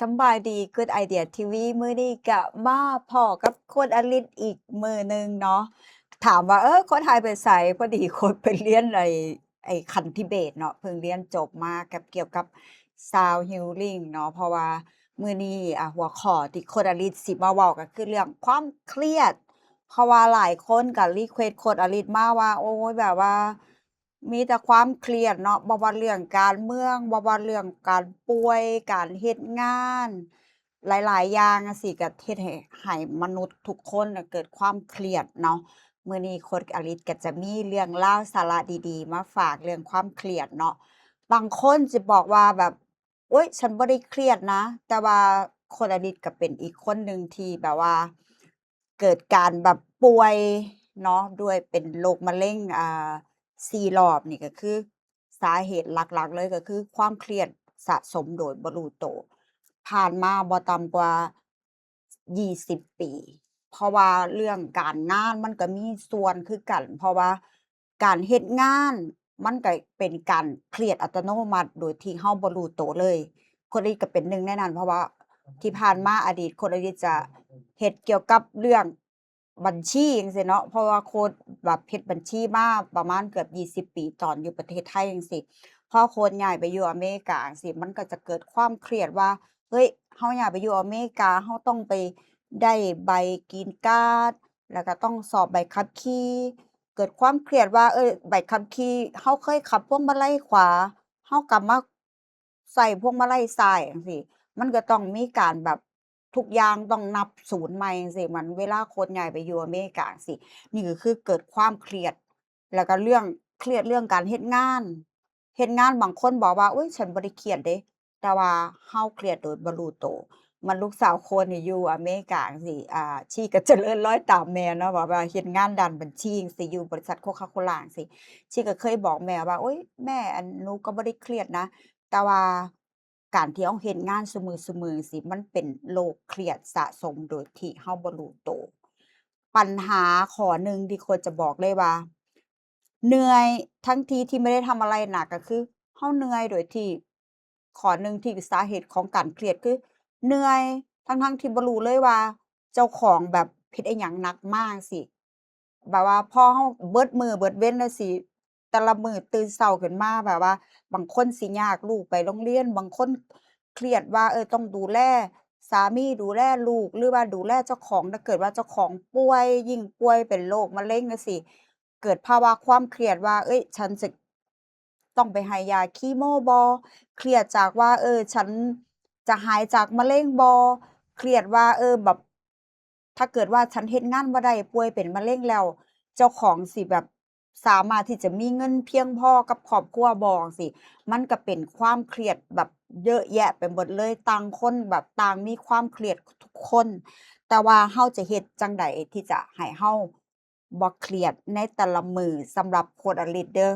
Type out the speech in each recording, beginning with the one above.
ສຳບາຍດີ Good Idea ທີ ວີ ມື້ນີ້ກະມາພໍ້ກັບໂຄດອາລິດອີກມື້ໜຶ່ງເນາະ. ຖາມວ່າ ເອີ ໂຄດຫາຍໄປໃສ? ພໍດີໂຄດໄປຮຽນໄອ້ ໄອ້ຂັ້ນທິເບດເນາະ, ເພິ່ງຮຽນຈົບມາກັບ ກ່ຽວກັບ Sound Healing ເນາະ, ເພາະວ່າມື້ນີ້ ອ່າ ຫົວຂໍ້ທີ່ໂຄດອາລິດຊິມາເວົ້າກໍຄືເລື່ອງຄວາມຄຽດ, ເພາະວ່າຫຼາຍຄົນກໍ request ໂຄດອາລິດມາວ່າ ໂອ້ຍ ແບບວ່າ ມີແຕ່ຄວາມຄຽດເນາະ, ບໍ່ວ່າເລື່ອງການເມືອງ, ບໍ່ວ່າເລື່ອງການປ່ວຍ, ການເຮັດງານ, ຫຼາຍໆຢ່າງຈັ່ງຊີ້ ກໍເຮັດໃຫ້ ໃຫ້ມະນຸດທຸກຄົນນະເກີດຄວາມຄຽດເນາະ. ມື້ນີ້ໂຄດອາລິດກໍຈະມີເລື່ອງລາວສາລະດີໆມາຝາກເລື່ອງຄວາມຄຽດເນາະ. ບາງຄົນຈະບອກວ່າແບບ ໂອ້ຍ ສັນບໍ່ໄດ້ຄຽດນະ, ແຕ່ວ່າໂຄດອາລິດກໍເປັນອີກຄົນໜຶ່ງທີ່ແບບວ່າ ເກີດການແບບປ່ວຍເນາະ ດ້ວຍເປັນໂລກມະເລັງ ອ່າ ສີ່ລອບ. ນີ້ກໍຄືສາເຫດຫຼັກໆເລີຍ ກໍຄືຄວາມຄຽດສະສົມໂດຍບໍ່ຮູ້ໂຕ ຜ່ານມາບໍ່ຕ່ຳກວ່າ ยี่สิบ ປີ ເພາະວ່າເລື່ອງການງານມັນກໍມີສ່ວນຄືກັນ, ເພາະວ່າການເຮັດງານມັນກໍເປັນການຄຽດອັດຕະໂນມັດໂດຍທີ່ເຮົາບໍ່ຮູ້ໂຕເລີຍ. ໂຄດອາລິດກໍເປັນໜຶ່ງໃນນັ້ນ, ເພາະວ່າທີ່ຜ່ານມາອະດີດໂຄດອາລິດຈະເຮັດກ່ຽວກັບເລື່ອງບັນຊີຈັ່ງຊີ້ເນາະ, ເພາະວ່າໂຄດແບບເຮັດບັນຊີມາປະມານເກືອບ ยี่สิบ ປີ ຕອນຢູ່ປະເທດໄທຈັ່ງຊີ້. ພໍໂຄດຍ້າຍໄປຢູ່ອາເມລິກາຈັ່ງຊີ້ ມັນກໍຈະເກີດຄວາມຄຽດວ່າ ເຮີ້ຍ ເຮົາຍ້າຍໄປຢູ່ອາເມລິກາ ເຮົາຕ້ອງໄປໄດ້ໃບ Green Card ແລ້ວກໍຕ້ອງສອບໃບຂັບຂີ່, ເກີດຄວາມຄຽດວ່າ ເອີ ໃບຂັບຂີ່ ເຮົາເຄີຍຂັບພວງມາໄລຂວາ ເຮົາກັບມາໃຊ້ພວງມາໄລຊ້າຍຈັ່ງຊີ້, ມັນກໍຕ້ອງມີການແບບ ທຸກຢ່າງຕ້ອງນັບສູນໃໝ່ຈັ່ງຊີ້. ມັນເວລາໂຄດຍ້າຍໄປຢູ່ອາເມລິກາຈັ່ງຊີ້ ນີ້ກໍຄືເກີດຄວາມຄຽດ. ແລ້ວກໍເລື່ອງຄຽດເລື່ອງການເຮັດງານ, ເຮັດງານບາງຄົນບອກວ່າ ໂອ້ຍ ສັນບໍ່ໄດ້ຄຽດເດ້, ແຕ່ວ່າເຮົາຄຽດໂດຍບໍ່ຮູ້ໂຕ. ມັນລູກສາວຄົນໜຶ່ງຢູ່ອາເມລິກາຈັ່ງຊີ້ ອ່າ ຊີກໍຈະເລີນລອຍຕາມແມ່ເນາະ, ແບບວ່າເຮັດງານດ້ານບັນຊີຈັ່ງຊີ້ ຢູ່ບໍລິສັດໂຄຄາໂຄລາຈັ່ງຊີ້. ຊີກໍເຄີຍບອກແມ່ວ່າ ໂອ້ຍ ແມ່ ອັນ ໜູກໍບໍ່ໄດ້ຄຽດນະ, ແຕ່ວ່າ ການທີ່ເຮົາເຮັດງານຊຸມື້ໆ ຊິ ມັນເປັນໂລກຄຽດສະສົມໂດຍທີ່ເຮົາບໍ່ຮູ້ໂຕ. ບັນຫາຂໍ້ໜຶ່ງທີ່ໂຄດຈະບອກເລີຍວ່າ ເໜື່ອຍທັງທີ່ທີ່ບໍ່ໄດ້ທຳອະໄລໜັກ ກໍຄືເຮົາເໜື່ອຍໂດຍທີ່ ຂໍ້ໜຶ່ງທີ່ສາເຫດຂອງການຄຽດຄືເໜື່ອຍ ທັງໆທີ່ບໍ່ຮູ້ເລີຍວ່າເຈົ້າຂອງແບບເຮັດອີ່ຫຍັງໜັກມາຈັ່ງຊີ້. ແບບວ່າພໍເຮົາເບິດມື້ເບິດເວັນຈັ່ງຊີ້ ແຕ່ລະມື້ຕື່ນເຊົ້າຂຶ້ນມາ ແບບວ່າບາງຄົນຊິຍາກລູກໄປໂຮງຮຽນ, ບາງຄົນຄຽດວ່າ ເອີ ຕ້ອງດູແລສາມີ, ດູແລລູກ ຫຼືວ່າດູແລເຈົ້າຂອງ. ຖ້າເກີດວ່າເຈົ້າຂອງປ່ວຍ, ຍິ່ງປ່ວຍເປັນໂລກມະເລັງຈັ່ງຊີ້ ເກີດພາວະຄວາມຄຽດວ່າ ເອີຍ ສັນຈະ ຕ້ອງໄປໃຫ້ຢາຄີໂມບໍ? ຄຽດຈາກວ່າ ເອີ ສັນຈະຫາຍຈາກມະເລັງບໍ? ຄຽດວ່າ ເອີ ແບບ ຖ້າເກີດວ່າສັນເຮັດງານບໍ່ໄດ້ ປ່ວຍເປັນມະເລັງແລ້ວ ເຈົ້າຂອງຊິແບບສາມາດທີ່ຈະມີເງິນພຽງພໍກັບຄອບຄົວບໍ່? ຈັ່ງຊີ້ ມັນກໍເປັນຄວາມຄຽດແບບເຍອະແຍະໄປໝົດເລີຍ. ຕ່າງຄົນແບບຕ່າງມີຄວາມຄຽດທຸກຄົນ, ແຕ່ວ່າເຮົາຈະເຮັດຈັ່ງໃດທີ່ຈະໃຫ້ເຮົາ ບໍ່ຄຽດໃນແຕ່ລະມື້. ສຳລັບໂຄດອາລິດເດີ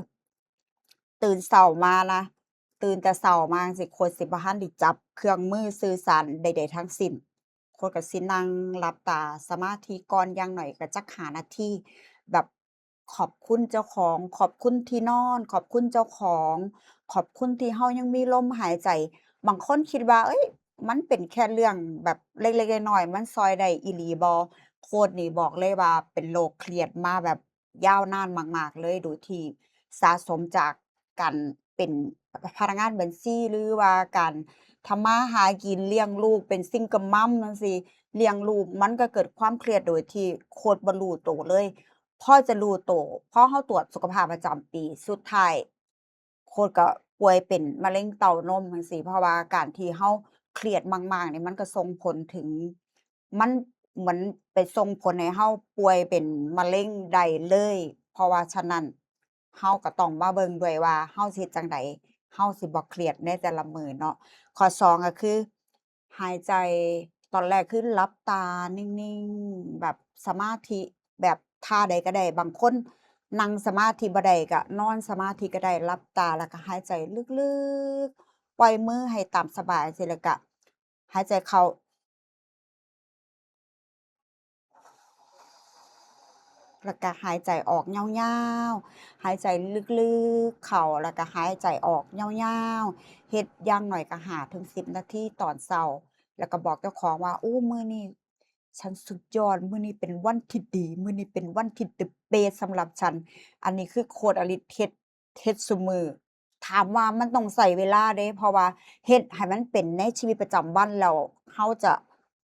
ຕື່ນເຊົ້າມານະ, ຕື່ນແຕ່ເຊົ້າມາຈັ່ງຊີ້ ໂຄດຊິບໍ່ທັນໄດ້ຈັບເຄື່ອງມືສື່ສານໃດໆທັງສິ້ນ, ໂຄດກໍຊິນັ່ງຫຼັບຕາສະມາທິກ່ອນ ຢ່າງໜ້ອຍກໍຈັກຫ້ານາທີ ແບບຂອບຄຸນເຈົ້າຂອງ, ຂອບຄຸນທີ່ນອນ, ຂອບຄຸນເຈົ້າຂອງ, ຂອບຄຸນທີ່ເຮົາຍັງມີລົມຫາຍໃຈ. ບາງຄົນຄິດວ່າ ເອີຍ ມັນເປັນແຄ່ເລື່ອງແບບເລັກໆນ້ອຍໆ ມັນຊ່ອຍໄດ້ອີ່ຫຼີບໍ່? ໂຄດນີ້ບອກເລີຍວ່າເປັນໂລກຄຽດມາແບບຍາວນານມາກໆເລີຍ ໂດຍທີ່ສະສົມຈາກການເປັນພະນັກງານບັນຊີ ຫຼືວ່າການທຳມາຫາກິນລ້ຽງລູກ ເປັນ single mom ຈັ່ງຊີ້ ລ້ຽງລູກ ມັນກໍເກີດຄວາມຄຽດໂດຍທີ່ໂຄດບໍ່ຮູ້ໂຕເລີຍ. ພໍຈະຮູ້ໂຕ ພໍເຮົາຕວດສຸຂະພາບປະຈຳປີ ສຸດທ້າຍ ໂຄດກໍປ່ວຍເປັນມະເລັງເຕົ້ານົມຈັ່ງຊີ້ ເພາະວ່າການທີ່ເຮົາຄຽດມາກໆນີ້ ມັນກໍສົ່ງຜົນເຖິງ ມັນເໝືອນໄປສົ່ງຜົນໃຫ້ເຮົາປ່ວຍເປັນມະເລັງໄດ້ເລີຍ. ເພາະວ່າສະນັ້ນ ເຮົາກໍຕ້ອງມາເບິ່ງດ້ວຍວ່າ ເຮົາຊິເຮັດຈັ່ງໃດ ເຮົາຊິບໍ່ຄຽດໃນແຕ່ລະມື້ເນາະ. ຂໍ້ສອງກໍຄື ຫາຍໃຈຕອນແລກຄືຫຼັບຕານິ່ງໆ ແບບສະມາທິ ແບບທ່າໃດກໍໄດ້, ບາງຄົນນັ່ງສະມາທິບໍ່ໄດ້ກໍນອນສະມາທິກໍໄດ້, ຫຼັບຕາແລ້ວກໍຫາຍໃຈເລິກໆ ປ່ອຍມືໃຫ້ຕາມສະບາຍຈັ່ງຊີ້ ແລ້ວກໍຫາຍໃຈເຂົ້າ ແລ້ວກະຫາຍໃຈອອກຍາວໆ, ຫາຍໃຈເລິກໆເຂົ້າ ແລ້ວກະຫາຍໃຈອອກຍາວໆ, ເຮັດຢ່າງໜ້ອຍກະຫ້າເຖິງສິບນາທີຕອນເຊົ້າ. ແລ້ວກໍບອກເຈົ້າຂອງວ່າ ໂອ້ ມື້ນີ້ "ฉันสุดยอด มื้อนี้เป็นวันที่ดี มื้อนี้เป็นวันที่ the best สำหรับฉัน" ອັนนี้คือโค้ดอลิสเฮ็ด ເຮັດซุมื้อ ຖາມວ່າມັນຕ້ອງໃຊ້ເວລາເດ້ ເພາະວ່າເຮັດໃຫ້ມັນເປັນໃນຊີວິດປະຈຳວັນ ແລ້ວເຮົາຈະ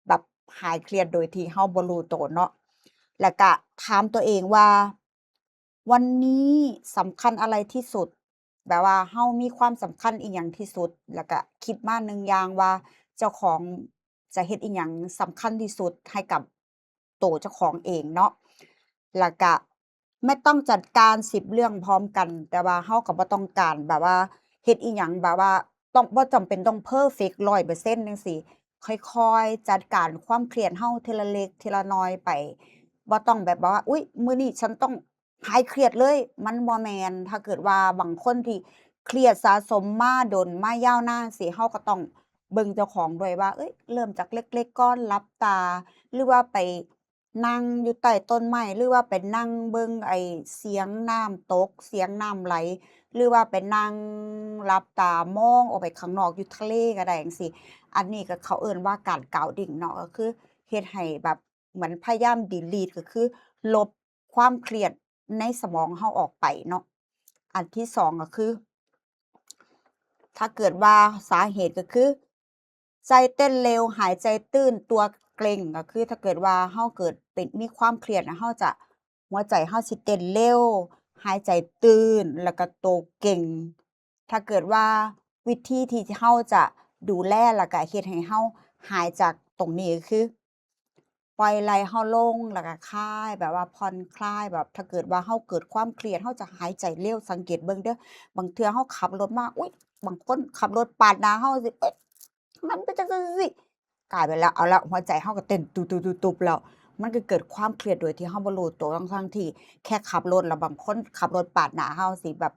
ແບບຫາຍເຄຍດໂດຍທີ່ເຮົາບໍ່ຮູ້ໂຕເນາະ. ແລ້ວກະຖາມຕົວເອງວ່າ ວັນນີ້ສຳຄັນອະໄລທີ່ສຸດ? ແບບວ່າເຮົາມີຄວາມສຳຄັນອີ່ຫຍັງທີ່ສຸດ? ແລ້ວກະຄິດມາໜຶ່ງຢ່າງວ່າ ເຈົ້າຂອງຈະເຮັດອີ່ຫຍັງສຳຄັນທີ່ສຸດໃຫ້ກັບໂຕເຈົ້າຂອງເອງເນາະ. ແລ້ວກະແມ່ນຕ້ອງຈັດການສິບເລື່ອງພ້ອມກັນ, ແຕ່ວ່າເຮົາກໍບໍ່ຕ້ອງການແບບວ່າເຮັດອີ່ຫຍັງແບບວ່າຕ້ອງ ບໍ່ຈຳເປັນຕ້ອງເພີເຟັກຮ້ອຍເປີເຊັນຈັ່ງຊີ້. ຄ່ອຍໆຈັດການຄວາມຄຽດເຮົາເທື່ອລະເລັກເທື່ອລະນ້ອຍໄປ. ບໍ່ຕ້ອງແບບວ່າ ອຸ້ຍ ມື້ນີ້ສັນຕ້ອງ ຫາຍຄຽດເລີຍ ມັນບໍ່ແມ່ນ. ຖ້າເກີດວ່າບາງຄົນທີ່ຄຽດສະສົມມາດົນ ມາຍາວນານຊີ້ ເຮົາກໍຕ້ອງເບິ່ງເຈົ້າຂອງດ້ວຍວ່າ ເອີຍ ເລີ່ມຈາກເລັກໆກ່ອນ ຫຼັບຕາ ຫຼືວ່າໄປນັ່ງຢູ່ໃຕ້ຕົ້ນໄມ້ ຫຼືວ່າໄປນັ່ງເບິ່ງໄອ້ສຽງນ້ຳຕົກ ສຽງນ້ຳໄຫຼ ຫຼືວ່າໄປນັ່ງຫຼັບຕາມອງອອກໄປຂ້າງນອກ ຢູ່ທະເລກໍໄດ້ຈັ່ງຊີ້. ອັນນີ້ກໍເຂົາເອີ້ນວ່າການ grounding ເນາະ ກໍຄືເຮັດໃຫ້ແບບ เหมือนพยายาม delete ก็คือลบความเครียดในสมองเราออกไปเนาะ. อันที่สองก็คือ ถ้าเกิดว่าสาเหตุก็คือ ใจเต้นเร็ว หายใจตื้น ตัวเกร็ง ก็คือถ้าเกิดว่าเราเกิดเป็น มีความเครียดนะ เราจะ หัวใจเราสิเต้นเร็ว หายใจตื้น แล้วก็ตัวเกร็ง. ถ้าเกิดว่าวิธีที่เราจะดูแลแล้วก็เฮ็ดให้เราหายจากตรงนี้ก็คือ ปล่อยไหล่เราลงแล้วก็คลาย แบบว่าผ่อนคลาย แบบถ้าเกิดว่าเราเกิดความเครียด เราจะหายใจเร็ว สังเกตเบิ่งเด้อ บางเทื่อเราขับรถมา อุ๊ย บางคนขับรถปาดหน้าเราสิ เอ๊ะ มันเป็นจั่งซั้นสิ กลายเป็นแล้ว เอาละ หัวใจเราก็เต้นตุบๆๆๆ แล้ว มันก็เกิดความเครียดโดยที่เราบ่รู้ตัว ทั้งๆที่แค่ขับรถ แล้วบางคนขับรถปาดหน้าเราสิ แบบ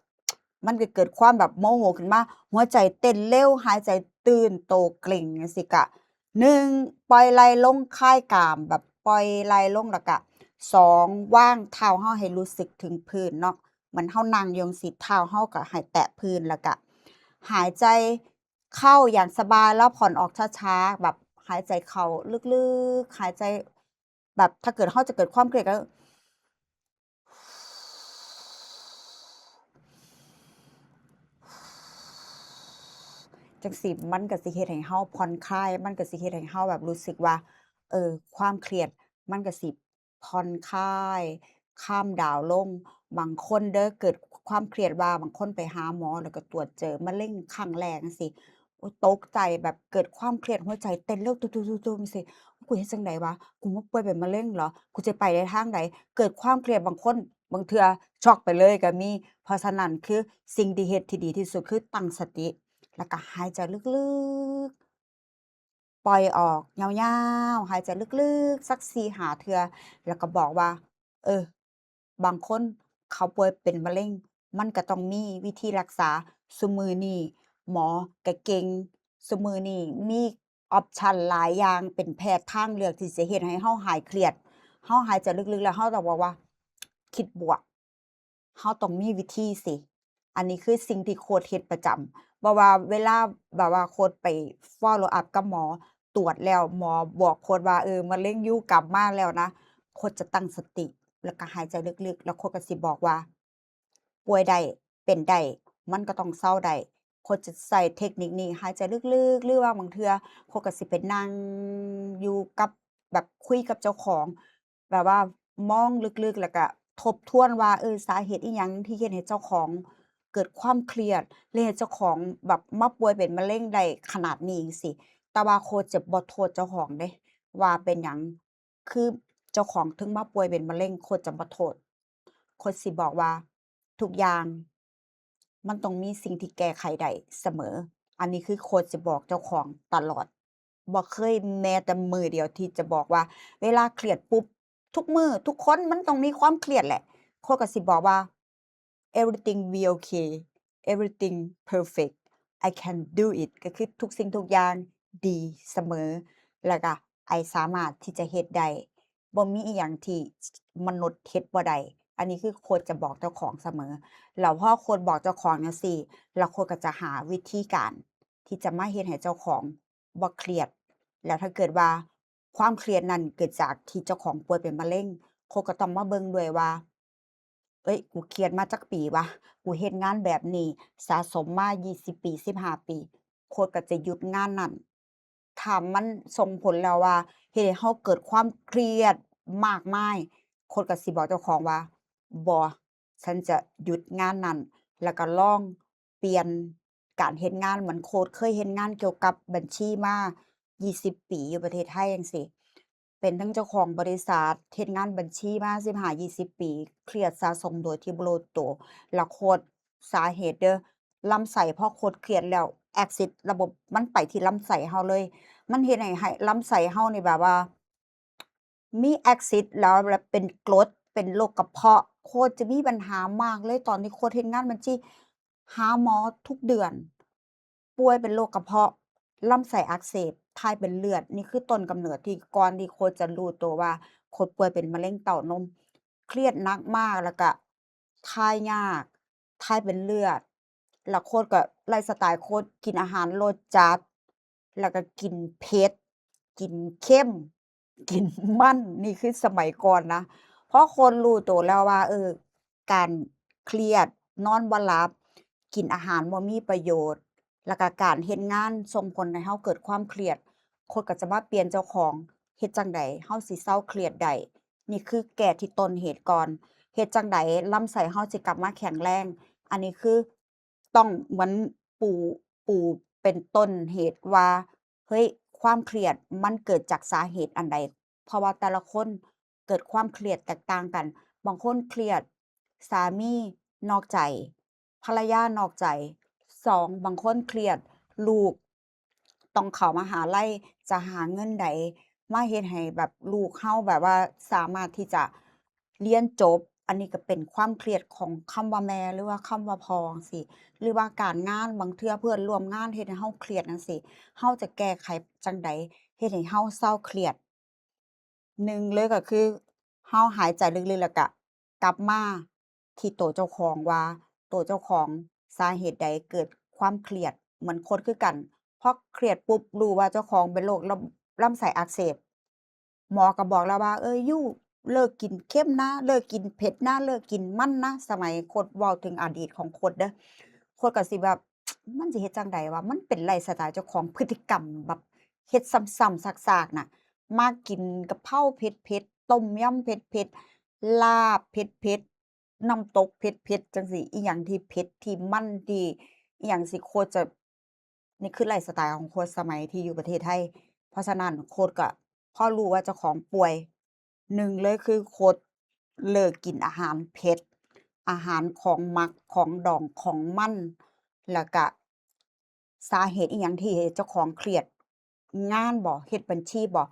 มันก็เกิดความแบบโมโหขึ้นมา หัวใจเต้นเร็ว หายใจตื้น โตเกร็งจั่งซี้ กะ หนึ่ง ปล่อยไหล่ลง คลายกล้าม แบบปล่อยไหล่ลง แล้วกะ สอง วางเท้าเราให้รู้สึกถึงพื้นเนาะ เหมือนเรานั่งอยู่จั่งซี้ เท้าเราก็ให้แตะพื้น แล้วกะ หายใจเข้าอย่างสบาย แล้วผ่อนออกช้าๆ แบบหายใจเข้าลึกๆ หายใจ แบบถ้าเกิดเราจะเกิดความเครียดก็ จั่งซี้ มันก็สิเฮ็ดให้เราผ่อนคลาย มันก็สิเฮ็ดให้เราแบบรู้สึกว่า เออ ความเครียดมันก็สิผ่อนคลาย calm down ลง บางคนเด้อ เกิดความเครียดว่า บางคนไปหาหมอแล้วก็ตรวจเจอมะเร็งครั้งแรกจั่งซี้ โอ๊ย ตกใจ แบบเกิดความเครียด หัวใจเต้นเร็ว ตุ๊บๆๆๆ จั่งซี้ กูเฮ็ดจั่งใดวะ กูมาป่วยเป็นมะเร็งเหรอ กูจะไปในทางใด เกิดความเครียด บางคน บางเทื่อช็อกไปเลยก็มี เพราะฉะนั้นคือสิ่งที่เฮ็ดที่ดีที่สุดคือตั้งสติ แล้วก็หายใจลึกๆ ปล่อยออกยาวๆ หายใจลึกๆ สักสี่ห้าเทื่อ แล้วก็บอกว่า เออ บางคนเขาป่วยเป็นมะเร็ง มันก็ต้องมีวิธีรักษา ซุมื้อนี้หมอก็เก่ง ซุมื้อนี้มีออปชันหลายอย่าง เป็นแพทย์ทางเลือกที่จะเฮ็ดให้เราหายเครียด เราหายใจลึกๆ แล้วเราต้องบอกว่า คิดบวก เราต้องมีวิธีสิ อันนี้คือสิ่งที่โค้ชเฮ็ดประจำ บ่ว่าเวลาแบบว่าโค้ชไป follow up กับหมอ ตรวจแล้วหมอบอกโค้ชว่า เออ มะเร็งยูกลับมาแล้วนะ โค้ชจะตั้งสติ แล้วก็หายใจลึกๆ แล้วโค้ชก็สิบอกว่า ป่วยได้ เป็นได้ มันก็ต้องเซาได้ โค้ชจะใช้เทคนิคนี้ หายใจลึกๆ หรือว่าบางเทื่อโค้ชก็สิไปนั่งอยู่กับ แบบคุยกับเจ้าของ แบบว่ามองลึกๆ แล้วก็ทบทวนว่า เออ สาเหตุอิหยังที่เฮ็ดให้เจ้าของเกิดความเครียด และเฮ็ดเจ้าของแบบมาป่วยเป็นมะเร็งได้ขนาดนี้จั่งซี้ แต่ว่าโค้ชจะบ่โทษเจ้าของเด้ ว่าเป็นหยังคือเจ้าของถึงมาป่วยเป็นมะเร็ง โค้ชจะบ่โทษ โค้ชสิบอกว่า ทุกอย่างมันต้องมีสิ่งที่แก้ไขได้เสมอ อันนี้คือโค้ชสิบอกเจ้าของตลอด บ่เคยแม้แต่มื้อเดียวที่จะบอกว่า เวลาเครียดปุ๊บ ทุกมื้อ ทุกคนมันต้องมีความเครียดแหละ โค้ชก็สิบอกว่า everything will okay, everything perfect, I can do it ก็คือทุกสิ่งทุกอย่างดีเสมอ แล้วก็ I สามารถที่จะเฮ็ดได้ บ่มีอิหยังที่มนุษย์เฮ็ดบ่ได้ อันนี้คือโค้ชจะบอกเจ้าของเสมอ แล้วพอโค้ชบอกเจ้าของจั่งซี้ แล้วโค้ชก็จะหาวิธีการที่จะมาเฮ็ดให้เจ้าของบ่เครียด ແລ້ວຖ້າເກີດວ່າຄວາມຄຽດນັ້ນເກີດຈາກທີ່ເຈົ້າຂອງປ່ວຍເປັນມະເຮັງ ໂຄດກໍຕ້ອງມາເບິ່ງດ້ວຍວ່າ ເອີຍ ກູຄຽດມາຈັກປີວະ ກູເຮັດງານແບບນີ້ສະສົມມາ ยี่ສິບ ປີ ສິບຫ້າ ປີ ໂຄດກໍຈະຢຸດງານນັ້ນ. ຖ້າມັນສົ່ງຜົນແລ້ວວ່າເຮັດໃຫ້ເຮົາເກີດຄວາມຄຽດມາກມາຍ ໂຄດກໍຊິບອກເຈົ້າຂອງວ່າ ບໍ່ ສັນຈະຢຸດງານນັ້ນ ແລ້ວກໍລອງປ່ຽນການເຮັດງານ. ເໝືອນໂຄດເຄີຍເຮັດງານກ່ຽວກັບບັນຊີມາ ยี่ສິບ ປີຢູ່ປະເທດໄທຈັ່ງຊີ້ ເປັນທັງເຈົ້າຂອງບໍລິສັດ ເຮັດງານບັນຊີມາ ສິບຫ້າ ຍີ່ສິບ ປີ ຄຽດສະສົມໂດຍທີ່ບໍ່ຮູ້ໂຕ ແລ້ວໂຄດສາເຫດເດີ ລຳໄສ້ ພໍໂຄດຄຽດແລ້ວ ແອັກຊິດ ລະບົບມັນໄປທີ່ລຳໄສ້ເຮົາເລີຍ ມັນເຮັດໃຫ້ ໃຫ້ລຳໄສ້ເຮົານີ້ແບບວ່າ ມີແອັກຊິດ ແລ້ວ ແລ້ວເປັນກົດ ເປັນໂລກກະເພາະ ໂຄດຈະມີບັນຫາມາກເລີຍ. ຕອນທີ່ໂຄດເຮັດງານບັນຊີ ຫາໝໍທຸກເດືອນ ປ່ວຍເປັນໂລກກະເພາະ ລຳໄສ້ອັກເສບ ຖ່າຍເປັນເລືອດ. ນີ້ຄືຕົ້ນກຳເນີດທີ່ກ່ອນທີ່ໂຄດຈະຮູ້ໂຕວ່າໂຄດປ່ວຍເປັນມະເຮັງເຕົ້ານົມ ຄຽດໜັກມາກ ແລ້ວກະຖ່າຍຍາກ ຖ່າຍເປັນເລືອດ ແລ້ວໂຄດກໍໄລຟ໌ສະໄຕລ໌ໂຄດກິນອາຫານລົດຈັດ ແລ້ວກໍກິນເຜັດ ກິນເຄັມ ກິນມັນ ນີ້ຄືສະໄໝກ່ອນນະ. ພໍຄົນຮູ້ໂຕແລ້ວວ່າ ເອີ ການຄຽດ ນອນບໍ່ຫຼັບ ກິນອາຫານບໍ່ມີປະໂຫຍດ ແລ້ວກະການເຮັດງານສົ່ງຜົນໃຫ້ເຮົາເກີດຄວາມຄຽດ ຄົນກໍຈະມາປ່ຽນເຈົ້າຂອງ ເຮັດຈັ່ງໃດເຮົາຊິເຊົາຄຽດໄດ້? ນີ້ຄືແກ້ທີ່ຕົ້ນເຫດກ່ອນ ເຮັດຈັ່ງໃດລຳໄສ້ເຮົາຊິກັບມາແຂງແຮງ? ອັນນີ້ຄື ຕ້ອງເໝືອນປູ ປູເປັນຕົ້ນເຫດວ່າ ເຮີ້ຍ ຄວາມຄຽດມັນເກີດຈາກສາເຫດອັນໃດ? ເພາະວ່າແຕ່ລະຄົນເກີດຄວາມຄຽດແຕກຕ່າງກັນ. ບາງຄົນຄຽດສາມີນອກໃຈ ພັນລະຍານອກໃຈ. ສອງ ບາງຄົນຄຽດລູກ ຕ້ອງເຂົ້າມະຫາໄລ ຈະຫາເງິນໃດມາເຮັດໃຫ້ແບບລູກເຮົາແບບວ່າສາມາດທີ່ຈະຮຽນຈົບ? ອັນນີ້ກໍເປັນຄວາມຄຽດຂອງຄຳວ່າແມ່ ຫຼືວ່າຄຳວ່າພໍ່ຈັ່ງຊີ້ ຫຼືວ່າການງານ ບາງເທື່ອເພື່ອນຮ່ວມງານເຮັດໃຫ້ເຮົາຄຽດຈັ່ງຊີ້ ເຮົາຈະແກ້ໄຂຈັ່ງໃດເຮັດໃຫ້ເຮົາເຊົາຄຽດ? ໜຶ່ງເລີຍກໍຄື ເຮົາຫາຍໃຈເລິກໆ ແລ້ວກະກັບມາທີ່ໂຕເຈົ້າຂອງວ່າ ໂຕເຈົ້າຂອງສາເຫດໃດເກີດຄວາມຄຽດ? ເໝືອນຄົນຄືກັນ ພໍຄຽດປຸບ ຮູ້ວ່າເຈົ້າຂອງເປັນໂລກລຳ ລຳໄສ້ອັກເສບ ໝໍກໍບອກແລ້ວວ່າ ເອີ ຢູ ເລີກກິນເຄັມນະ ເລີກກິນເຜັດນະ ເລີກກິນມັນນະ. ສະໄໝຄົດເວົ້າເຖິງອະດີດຂອງຄົດເດີ ຄົດກໍຊິແບບ ມັນຊິເຮັດຈັ່ງໃດວະ? ມັນເປັນໄລຟ໌ສະໄຕລ໌ເຈົ້າຂອງ ພຶດຕິກຳແບບເຮັດຊ້ຳໆຊາກໆນະ ມັກກິນກະເພົາເຜັດໆ ຕົ້ມຍຳເຜັດໆ ລາບເຜັດໆ ນ້ຳຕົກເຜັດໆ ຈັ່ງຊີ້ ອີ່ຫຍັງທີ່ເຜັດ ທີ່ມັນ ທີ່ອີ່ຫຍັງຊີ້ ໂຄດຈະ ນີ້ຄືໄລຟ໌ສະໄຕລ໌ຂອງຄົນສະໄໝທີ່ຢູ່ປະເທດໄທ. ເພາະສະນັ້ນ ໂຄດກໍພໍຮູ້ວ່າເຈົ້າຂອງປ່ວຍ ໜຶ່ງເລີຍຄືໂຄດເລີກກິນອາຫານເຜັດ ອາຫານຂອງໝັກ ຂອງດອງ ຂອງມັນ ແລ້ວກະສາເຫດອີ່ຫຍັງທີ່ເຮັດເຈົ້າຂອງຄຽດ? ງານບໍ? ເຮັດບັນຊີບໍ?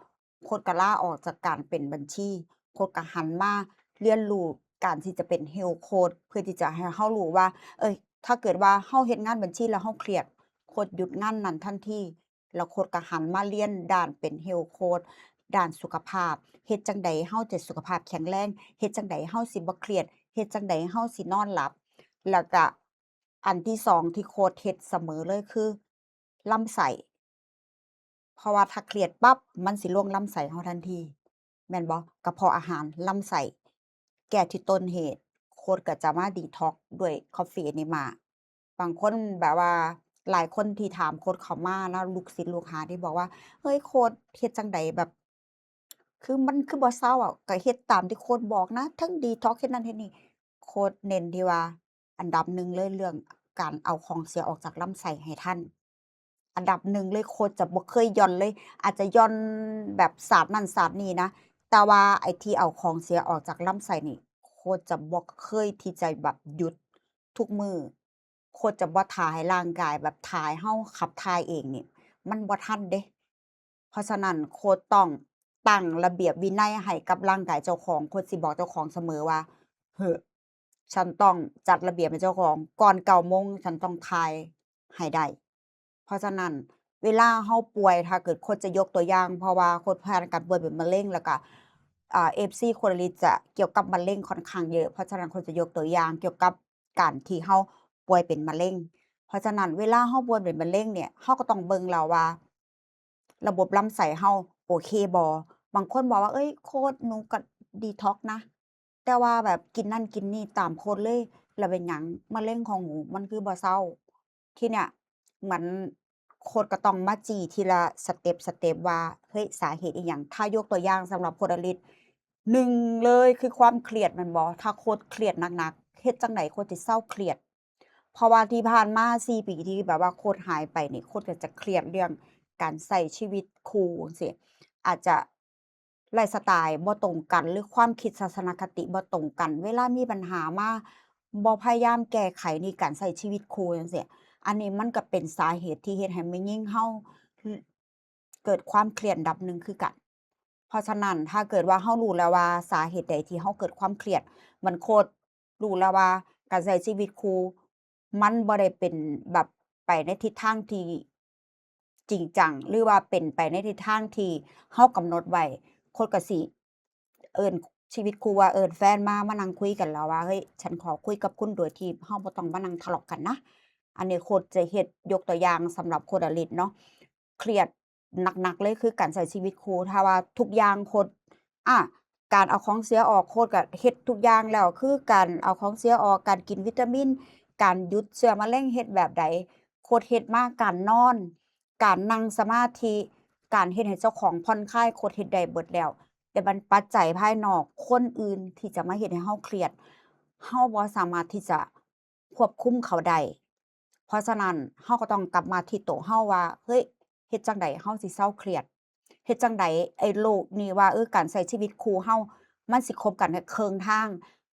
ໂຄດກໍລາອອກຈາກການເປັນບັນຊີ ໂຄດກໍຫັນມາຮຽນຮູ້ການທີ່ຈະເປັນເຮວໂຄດ ເພື່ອທີ່ຈະໃຫ້ເຮົາຮູ້ວ່າ ເອີຍ ຖ້າເກີດວ່າເຮົາເຮັດງານບັນຊີແລ້ວເຮົາຄຽດ ໂຄດຢຸດງານນັ້ນທັນທີ ແລ້ວໂຄດກໍຫັນມາຮຽນດ້ານເປັນເຮວໂຄດ ດ້ານສຸຂະພາບ ເຮັດຈັ່ງໃດເຮົາຈະສຸຂະພາບແຂງແຮງ? ເຮັດຈັ່ງໃດເຮົາຊິບໍ່ຄຽດ? ເຮັດຈັ່ງໃດເຮົາຊິນອນຫຼັບ? ແລ້ວກະ ອັນທີສອງທີ່ໂຄດເຮັດສະເໝີເລີຍຄືລຳໄສ້ ເພາະວ່າຖ້າຄຽດປັບ ມັນຊິລົງລຳໄສ້ເຮົາທັນທີ ແມ່ນບໍ່? ກະເພາະອາຫານ ລຳໄສ້ ແກ້ທີ່ຕົ້ນເຫດ ໂຄດກໍຈະມາດີທັອກດ້ວຍຄອບຟີເອເນມາ. ບາງຄົນແບບວ່າ ຫຼາຍຄົນທີ່ຖາມໂຄດເຂົ້າມານະ ລູກສິດລູກຫາທີ່ບອກວ່າ ເຮີ້ຍ ໂຄດເຮັດຈັ່ງໃດ ແບບ ຄືມັນຄືບໍ່ເຊົາອະ ກໍເຮັດຕາມທີ່ໂຄດບອກນະ ເທິງດີທັອກ ເຮັດນັ້ນເຮັດນີ້. ໂຄດເນັ້ນທີ່ວ່າ ອັນດັບໜຶ່ງເລີຍ ເລື່ອງການເອົາຂອງເສຍອອກຈາກລຳໄສ້ໃຫ້ທັນ ອັນດັບໜຶ່ງເລີຍ. ໂຄດຈະບໍ່ເຄີຍຢ່ອນເລີຍ ອາດຈະຢ່ອນແບບສາດນັ້ນສາດນີ້ນະ ແຕ່ວ່າໄອ້ທີ່ເອົາຂອງເສຍອອກຈາກລຳໄສ້ນີ້ ໂຄດຈະບໍ່ເຄີຍທີ່ຈະແບບຢຸດ ທຸກມື້ ໂຄດຈະບໍ່ຖ້າໃຫ້ຮ່າງກາຍແບບຖ້າໃຫ້ເຮົາຂັບຖ່າຍເອງນີ້ ມັນບໍ່ທັນເດ້. ເພາະສະນັ້ນ ໂຄດຕ້ອງຕັ້ງລະບຽບວິໄນໃຫ້ກັບຮ່າງກາຍເຈົ້າຂອງ. ໂຄດຊິບອກເຈົ້າຂອງສະເໝີວ່າ ເຮີ້ຍ ສັນຕ້ອງຈັດລະບຽບໃຫ້ເຈົ້າຂອງ ກ່ອນເກົ້າໂມງສັນຕ້ອງຖ່າຍໃຫ້ໄດ້. ເພາະສະນັ້ນ ເວລາເຮົາປ່ວຍ ຖ້າເກີດ ໂຄດຈະຍົກຕົວຢ່າງ ເພາະວ່າໂຄດຜ່ານການປ່ວຍເປັນມະເຮັງ ແລ້ວກະ ອາ ເອັຟຊີ ໂຄດອີ່ຫຼີຈະກ່ຽວກັບມະເຮັງຂ້ອນຂ້າງເຍອະ. ເພາະສະນັ້ນ ໂຄດຈະຍົກຕົວຢ່າງກ່ຽວກັບການທີ່ເຮົາປ່ວຍເປັນມະເຮັງ. ເພາະສະນັ້ນ ເວລາເຮົາປ່ວຍເປັນມະເຮັງນີ້ ເຮົາກໍຕ້ອງເບິ່ງແລ້ວວ່າ ລະບົບລຳໄສ້ເຮົາໂອເຄບໍ່? ບາງຄົນບອກວ່າ ເອີຍ ໂຄດ ໜູກໍດີທັອກນະ ແຕ່ວ່າແບບກິນນັ້ນກິນນີ້ຕາມໂຄດເລີຍ ແລ້ວເປັນຫຍັງມະເຮັງຂອງໜູມັນຄືບໍ່ເຊົາ? ທີເນີ້ຍ ມັນ ໂຄດກໍຕ້ອງມາຈີ້ທີລະສະເຕັບ ສະເຕັບວ່າ ເຮີ້ຍ ສາເຫດອີ່ຫຍັງ? ຖ້າຍົກຕົວຢ່າງສຳລັບໂຄດອາລິດ ໜຶ່ງເລີຍຄືຄວາມຄຽດແມ່ນບໍ່? ຖ້າໂຄດຄຽດໜັກໆ ເຮັດຈັ່ງໃດໂຄດຊິເຊົາຄຽດ? ເພາະວ່າທີ່ຜ່ານມາສີ່ປີທີ່ແບບວ່າໂຄດຫາຍໄປນີ້ ໂຄດກໍຈະຄຽດເລື່ອງການໃຊ້ຊີວິດຄູ່ຈັ່ງຊີ້ ອາດຈະ ໄລຟ໌ສະໄຕລ໌ບໍ່ຕົງກັນ ຫຼື ຄວາມຄິດທັດສະນະຄະຕິບໍ່ຕົງກັນ ເວລາມີບັນຫາມາບໍ່ພະຍາຍາມແກ້ໄຂໃນການໃຊ້ຊີວິດຄູ່ຈັ່ງຊີ້ ອັນນີ້ມັນກໍເປັນສາເຫດທີ່ເຮັດໃຫ້ແມ່ຍິງເຮົາເກີດຄວາມຄຽດລະດັບໜຶ່ງຄືກັນ. ເພາະສະນັ້ນ ຖ້າເກີດວ່າເຮົາຮູ້ແລ້ວວ່າສາເຫດໃດທີ່ເຮົາເກີດຄວາມຄຽດ ມັນໂຄດ ຮູ້ແລ້ວວ່າການໃຊ້ຊີວິດຄູ່ມັນບໍ່ໄດ້ເປັນແບບໄປໃນທິດທາງທີ່ຈິງຈັງ ຫຼືວ່າເປັນໄປໃນທິດທາງທີ່ເຮົາກຳນົດໄວ້ ໂຄດກໍຊິເອີ້ນຊີວິດຄູ່ວ່າ ເອີ້ນແຟນມາ ມານັ່ງຄຸຍກັນແລ້ວວ່າ ເຮີ້ຍ ສັນຂໍຄຸຍກັບຄຸນໂດຍທີ່ເຮົາບໍ່ຕ້ອງມານັ່ງທະເລາະກັນນະ. ອັນນີ້ໂຄດຈະເຮັດ ຍົກຕົວຢ່າງສຳລັບໂຄດອາລິດເນາະ ຄຽດ ໜັກໆເລີຍຄືການໃຊ້ຊີວິດຄູ່ ຖ້າວ່າທຸກຢ່າງໂຄດ ອາ ການເອົາຂອງເສຍອອກ ໂຄດກໍເຮັດທຸກຢ່າງແລ້ວ ຄືການເອົາຂອງເສຍອອກ ການກິນວິຕາມິນ ການຢຸດເຊື້ອມະເຮັງເຮັດແບບໃດ ໂຄດເຮັດມາ ການນອນ ການນັ່ງສະມາທິ ການເຮັດໃຫ້ເຈົ້າຂອງຜ່ອນຄາຍ ໂຄດເຮັດໄດ້ເບິດແລ້ວ ແຕ່ມັນປັດໄຈພາຍນອກ ຄົນອື່ນທີ່ຈະມາເຮັດໃຫ້ເຮົາຄຽດ ເຮົາບໍ່ສາມາດທີ່ຈະ ຄວບຄຸມເຂົາໄດ້. ເພາະສະນັ້ນ ເຮົາກໍຕ້ອງກັບມາທີ່ໂຕເຮົາວ່າ ເຮີ້ຍ ເຮັດຈັ່ງໃດເຮົາຊິເຊົາຄຽດ? ເຮັດຈັ່ງໃດໄອ້ໂລກນີ້ວ່າ ເອີ ການໃຊ້ຊີວິດຄູ່ເຮົາ ມັນຊິຄົບກັນແຄ່ເຄິ່ງທາງ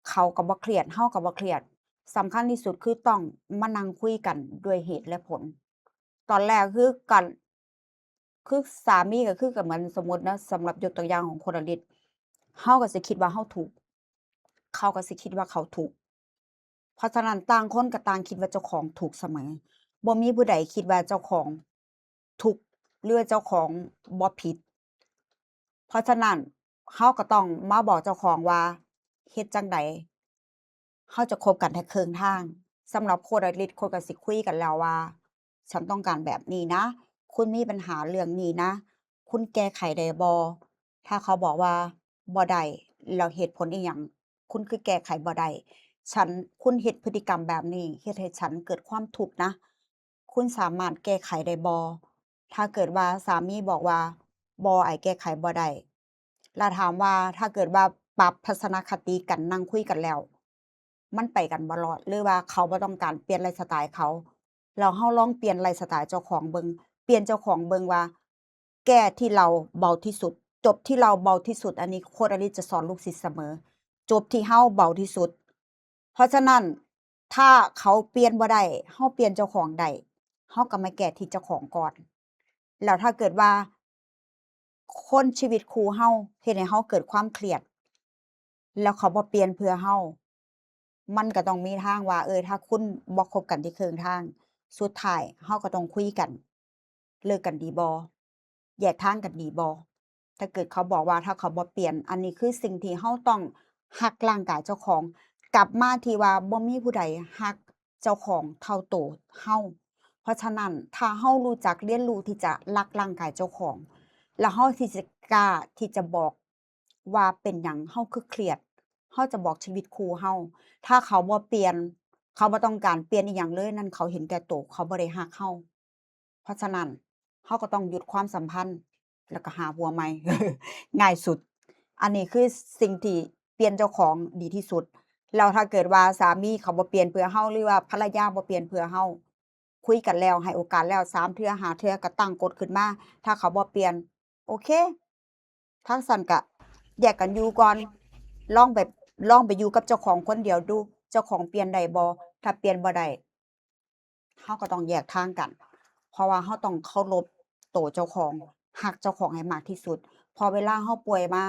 ເຂົາກໍບໍ່ຄຽດ ເຮົາກໍບໍ່ຄຽດ. ສຳຄັນທີ່ສຸດຄືຕ້ອງມານັ່ງຄຸຍກັນດ້ວຍເຫດແລະຜົນ. ຕອນແລກຄືການ ຄືສາມີກໍຄື ກໍເໝືອນສົມມຸດເນາະ ສຳລັບຍົກຕົວຢ່າງຂອງຄົນອາລິດ ເຮົາກໍຊິຄິດວ່າເຮົາຖືກ ເຂົາກໍຊິຄິດວ່າເຂົາຖືກ. ເພາະສະນັ້ນ ຕ່າງຄົນກໍຕ່າງຄິດວ່າເຈົ້າຂອງຖືກສະເໝີ. ບໍ່ມີຜູ້ໃດຄິດວ່າເຈົ້າຂອງທຸກ ຫຼືວ່າເຈົ້າຂອງບໍ່ຜິດ. ເພາະສະນັ້ນ ເຮົາກໍຕ້ອງມາບອກເຈົ້າຂອງວ່າ ເຮັດຈັ່ງໃດ ເຮົາຈະຄົບກັນແຄ່ເຄິ່ງທາງ. ສຳລັບໂຄດອາລິດ ໂຄດກໍຊິຄຸຍກັນແລ້ວວ່າ ສັນຕ້ອງການແບບນີ້ນະ ຄຸນມີບັນຫາເລື່ອງນີ້ນະ ຄຸນແກ້ໄຂໄດ້ບໍ່? ຖ້າເຂົາບອກວ່າບໍ່ໄດ້ ແລ້ວເຫດຜົນອີ່ຫຍັງ ຄຸນຄືແກ້ໄຂບໍ່ໄດ້? ສັນ ຄຸນເຮັດພຶດຕິກຳແບບນີ້ ເຮັດໃຫ້ສັນເກີດຄວາມທຸກນະ ຄຸນສາມາດແກ້ໄຂໄດ້ບໍ່? ຖ້າເກີດວ່າສາມີບອກວ່າ ບໍ່ ອ້າຍແກ້ໄຂບໍ່ໄດ້ ແລ້ວຖາມວ່າ ຖ້າເກີດວ່າປັບທັດສະນະຄະຕິກັນ ນັ່ງຄຸຍກັນແລ້ວ ມັນໄປກັນບໍ່ລອດ ຫຼືວ່າເຂົາບໍ່ຕ້ອງການປ່ຽນໄລຟ໌ສະໄຕລ໌ເຂົາ ແລ້ວເຮົາລອງປ່ຽນໄລຟ໌ສະໄຕລ໌ເຈົ້າຂອງເບິ່ງ ປ່ຽນເຈົ້າຂອງເບິ່ງວ່າ ແກ້ທີ່ເຮົາເບົາທີ່ສຸດ ຈົບທີ່ເຮົາເບົາທີ່ສຸດ. ອັນນີ້ໂຄດອາລິດຈະສອນລູກສິດສະເໝີ ຈົບທີ່ເຮົາເບົາທີ່ສຸດ. ເພາະສະນັ້ນ ຖ້າເຂົາປ່ຽນບໍ່ໄດ້ ເຮົາປ່ຽນເຈົ້າຂອງໄດ້ ເຮົາກໍມາແກ້ທີ່ເຈົ້າຂອງກ່ອນ. ແລ້ວຖ້າເກີດວ່າຄົນ ຊີວິດຄູ່ເຮົາເຮັດໃຫ້ເຮົາເກີດຄວາມຄຽດ ແລ້ວເຂົາບໍ່ປ່ຽນເພື່ອເຮົາ ມັນກໍຕ້ອງມີທາງວ່າ ເອີ ຖ້າຄຸນບໍ່ຄົບກັນທີ່ເຄິ່ງທາງ ສຸດທ້າຍເຮົາກໍຕ້ອງຄຸຍກັນ ເລີກກັນດີບໍ່? ແຍກທາງກັນດີບໍ່? ຖ້າເກີດເຂົາບອກວ່າ ຖ້າເຂົາບໍ່ປ່ຽນ ອັນນີ້ຄືສິ່ງທີ່ເຮົາຕ້ອງຮັກຮ່າງກາຍເຈົ້າຂອງ. ກັບມາທີ່ວ່າ ບໍ່ມີຜູ້ໃດຮັກເຈົ້າຂອງເທົ່າໂຕເຮົາ. ເພາະສະນັ້ນ ຖ້າເຮົາຮູ້ຈັກຮຽນຮູ້ທີ່ຈະຮັກຮ່າງກາຍເຈົ້າຂອງ ແລ້ວເຮົາທີ່ຈະກ້າທີ່ຈະບອກ ວ່າເປັນຫຍັງເຮົາຄືຄຽດ, ເຮົາຈະບອກຊີວິດຄູ່ເຮົາ. ຖ້າເຂົາບໍ່ປ່ຽນ, ເຂົາບໍ່ຕ້ອງການປ່ຽນອີ່ຫຍັງເລີຍ, ນັ້ນເຂົາເຫັນແກ່ໂຕ, ເຂົາບໍ່ໄດ້ຮັກເຮົາ. ເພາະສະນັ້ນ, ເຮົາກໍຕ້ອງຢຸດຄວາມສຳພັນ ແລ້ວກໍຫາຜົວໃໝ່ ງ່າຍສຸດ. ອັນນີ້ຄືສິ່ງທີ່ປ່ຽນເຈົ້າຂອງດີທີ່ສຸດ. ແລ້ວຖ້າເກີດວ່າສາມີເຂົາບໍ່ປ່ຽນເພື່ອເຮົາ ຫຼືວ່າພັນລະຍາບໍ່ປ່ຽນເພື່ອເຮົາ, ຄຸຍກັນແລ້ວ, ໃຫ້ໂອກາດແລ້ວ ສາມເທື່ອ ຫ້າເທື່ອ ກໍຕັ້ງກົດຂຶ້ນມາ. ຖ້າເຂົາບໍ່ປ່ຽນ, ໂອເຄ, ທາງຊັ້ນກະແຍກກັນຢູ່ກ່ອນ, ລອງໄປ ລອງໄປຢູ່ກັບເຈົ້າຂອງຄົນດຽວດູ, ເຈົ້າຂອງປ່ຽນໄດ້ບໍ່? ຖ້າປ່ຽນບໍ່ໄດ້, ເຮົາກໍຕ້ອງແຍກທາງກັນ, ເພາະວ່າເຮົາຕ້ອງເຄົາລົບໂຕເຈົ້າຂອງ, ຮັກເຈົ້າຂອງໃຫ້ມາກທີ່ສຸດ. ເພາະເວລາເຮົາປ່ວຍມາ,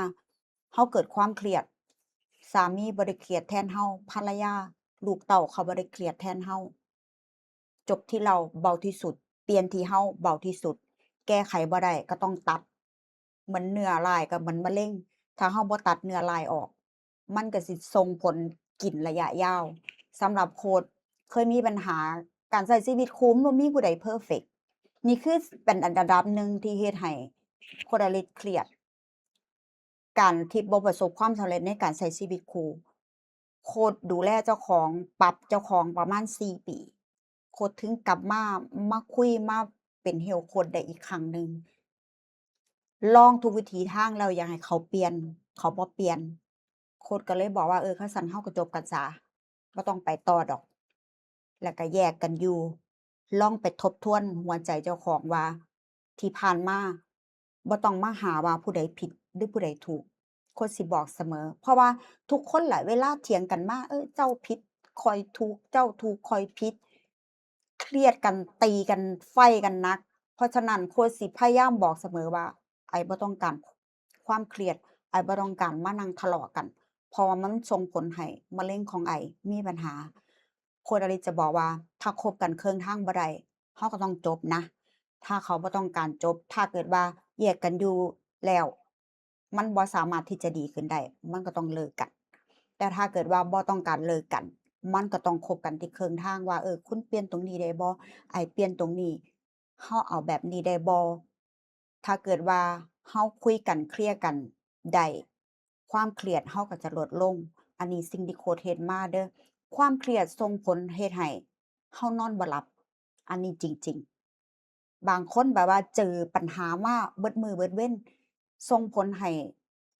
ເຮົາເກີດຄວາມຄຽດ, ສາມີບໍ່ໄດ້ຄຽດແທນເຮົາ, ພັນລະຍາ, ລູກເຕົ້າເຂົາບໍ່ໄດ້ຄຽດແທນເຮົາ. ຈົບທີ່ເຮົາເບົາທີ່ສຸດ, ປ່ຽນທີ່ເຮົາເບົາທີ່ສຸດ, ແກ້ໄຂບໍ່ໄດ້ກໍຕ້ອງຕັດ. ເໝືອນເນື້ອຮ້າຍກໍເໝືອນມະເຮັງ, ຖ້າເຮົາບໍ່ຕັດເນື້ອຮ້າຍອອກ, ມັນກໍຊິສົ່ງຜົນກິນໄລຍະຍາວ. ສຳລັບໂຄດເຄີຍມີບັນຫາການໃຊ້ຊີວິດຄູ່, ມັນບໍ່ມີຜູ້ໃດເພີເຟັກ, ນີ້ຄືເປັນອັນລະດັບໜຶ່ງທີ່ເຮັດໃຫ້ໂຄດອາລິດຄຽດ. ການທີ່ບໍ່ປະສົບຄວາມສຳເລັດໃນການໃຊ້ຊີວິດຄູ່, ໂຄດດູແລເຈົ້າຂອງ, ປັບເຈົ້າຂອງປະມານສີ່ປີ, ໂຄດເຖິງກັບມາ, ມາຄຸຍ, ມາເປັນ health coach ໄດ້ອີກຄັ້ງໜຶ່ງ. ລອງທຸກວິທີທາງແລ້ວ ຢາກໃຫ້ເຂົາປ່ຽນ, ເຂົາບໍ່ປ່ຽນ. ໂຄດກໍເລີຍບອກວ່າ, ເອີ, ຄັນຊັ້ນເຮົາກໍຈົບກັນຊະ, ບໍ່ຕ້ອງໄປຕໍ່ດອກ. ແລ້ວກໍແຍກກັນຢູ່. ລອງໄປທົບທວນຫົວໃຈເຈົ້າຂອງວ່າ ທີ່ຜ່ານມາ ບໍ່ຕ້ອງມາຫາວ່າຜູ້ໃດຜິດ ຫຼື ຜູ້ໃດຖືກ. ໂຄດຊິບອກສະເໝີ, ເພາະວ່າທຸກຄົນແຫຼະ ເວລາຖຽງກັນມາ, ເອີ, ເຈົ້າຜິດ, ຂ້ອຍຖືກ, ເຈົ້າຖືກ, ຂ້ອຍຜິດ. ຄຽດກັນ, ຕີກັນ, ໄຟກັນໜັກ. ເພາະສະນັ້ນ ໂຄດຊິພະຍາຍາມບອກສະເໝີວ່າ ອ້າຍບໍ່ຕ້ອງການຄວາມຄຽດ, ອ້າຍບໍ່ຕ້ອງການມານັ່ງທະເລາະກັນ, ເພາະວ່າມັນສົ່ງຜົນໃຫ້ມະເຮັງຂອງອ້າຍມີບັນຫາ. ໂຄດອາລິດຈະບອກວ່າ ຖ້າຄົບກັນເຄິ່ງທາງບໍ່ໄດ້, ເຮົາກໍຕ້ອງຈົບນະ. ຖ້າເຂົາບໍ່ຕ້ອງການຈົບ, ຖ້າເກີດວ່າແຍກກັນຢູ່ແລ້ວ ມັນບໍ່ສາມາດທີ່ຈະດີຂຶ້ນໄດ້, ມັນກໍຕ້ອງເລີກກັນ. ແຕ່ຖ້າເກີດວ່າບໍ່ຕ້ອງການເລີກກັນ, ມັນກໍຕ້ອງຄົບກັນທີ່ເຄິ່ງທາງວ່າ, ເອີ, ຄຸນປ່ຽນຕົງນີ້ໄດ້ບໍ່? ອ້າຍປ່ຽນຕົງນີ້, ເຮົາເອົາແບບນີ້ໄດ້ບໍ່? ຖ້າເກີດວ່າເຮົາຄຸຍກັນ, ເຄລຍກັນໄດ້, ຄວາມຄຽດເຮົາກໍຈະລົດລົງ. ອັນນີ້ສິ່ງທີ່ໂຄດເຮັດມາເດີ້. ຄວາມຄຽດສົ່ງຜົນເຮັດໃຫ້ເຮົານອນບໍ່ຫຼັບ, ອັນນີ້ຈິງໆ. ບາງຄົນແບບວ່າເຈີປັນຫາມາເບິດມື້ເບິດເວັນ, ສົ່ງຜົນໃຫ້